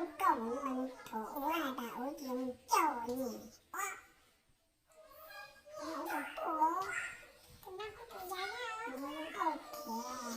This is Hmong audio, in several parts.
Nkauj mus mas thaum ub has tas ub ces mus cauj nyem ob. Tus nkauj tus ya, tus nkauj khiav.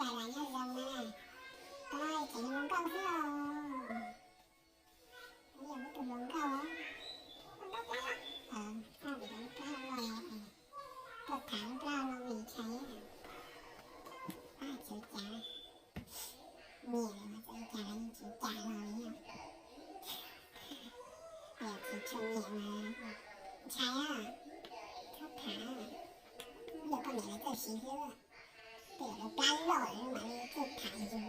Hello, nyob zoo na. Hello hov. Hello, nyob zoo. Tus kuj hais tias nyob zoo na. Koj no tseem hluas nkauj xwb os. Yog kuv tus hluas nkauj, hluas nkauj plab los, hluas nkauj plab los, tuaj tham lub plab no me ntshai. Pab tsis ua cas, niam mas tsis ua cas los yeej tsis ua cas los li. Tsis tshua nyiam mas ntshai, txhob tham. Yog koj niam lawv txawj siv xwb, tej lawv plab loj mam li txawj tham yus,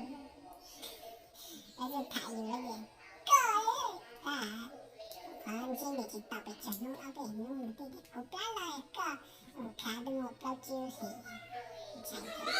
lawv txawj tham yus lawv tias koj, a, qhov ntsib nws tsis tau pes tsawg hnub ob peb hnub nws thiaj tias kuv plab loj koj mus khav twb muaj plaub tsib lub hlis, ntshai.